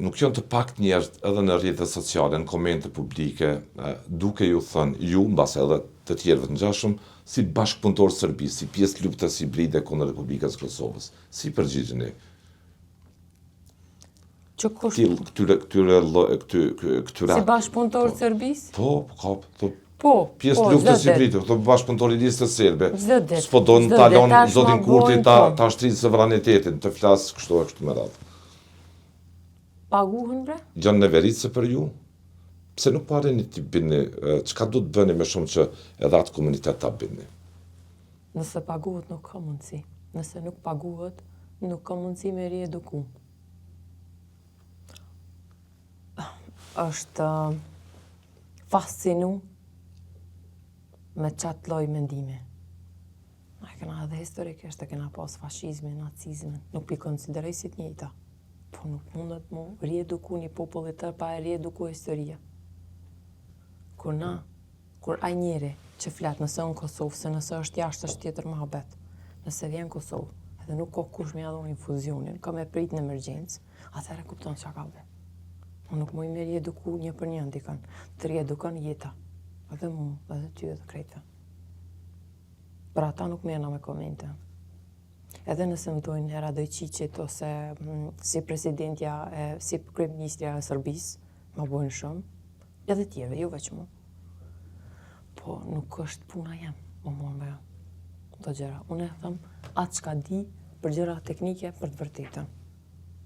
Nuk janë të paktë njerëz edhe në rrjetet sociale, në komente publike, duke ju thënë ju, mbase edhe të tjerëve të ngjashëm, si bashkëpunëtorë të Serbisë, si pjesë të luftës hibride kundër Republikës së Kosovës. Si përgjigjeni? Që kush? Këtyre, këtyre, këtyre, këtyre... Si bashkëpunëtorë të Serbisë? Po, ka, po, Po, pjesë po, luftës hibride, po bashkëpunëtor i listës serbe. Çdo ditë. S'po don ta lon zotin Kurti ta po. ta shtrijë sovranitetin, të flas kështu e kështu me radhë. Paguhen bre? Janë neveritëse për ju? Pse nuk po arrini t'i bindni, çka duhet të bëni më shumë që edhe atë komunitet ta bindni? Nëse paguhet nuk ka mundësi. Nëse nuk paguhet, nuk ka mundësi me rieduku. Është fascinu me qatë lloj mendimi. Na e kena edhe historikisht, e kena pas fashizmin, nacizmin, nuk p'i konsideroj si të njëjta. Po nuk mundet mu rieduku një popull i tërë pa e rieduku historia. Kur na, kur ai njeri që flet nëse në Kosovë, se nëse është jashtë është tjetër muhabet, nëse vjen në Kosovë, edhe nuk ka kush me ia dhonë infuzionin, ka me prit në emergjencë, atëherë kupton çka ka bo. Unë nuk muj me rieduku një për një dikën, të riedukon jeta, edhe mu, edhe ty, edhe krejtve. Për ata nuk merrna me komente. Edhe nëse më thojnë Radojçiqit ose mm, si presidentja, e, si kryeministrja e Serbisë, ma bojnë shumë, edhe tjerëve, jo veç mu. Po nuk është puna jem, më morë me do gjëra. Unë e them atë çka di për gjëra teknike për të vërtetën.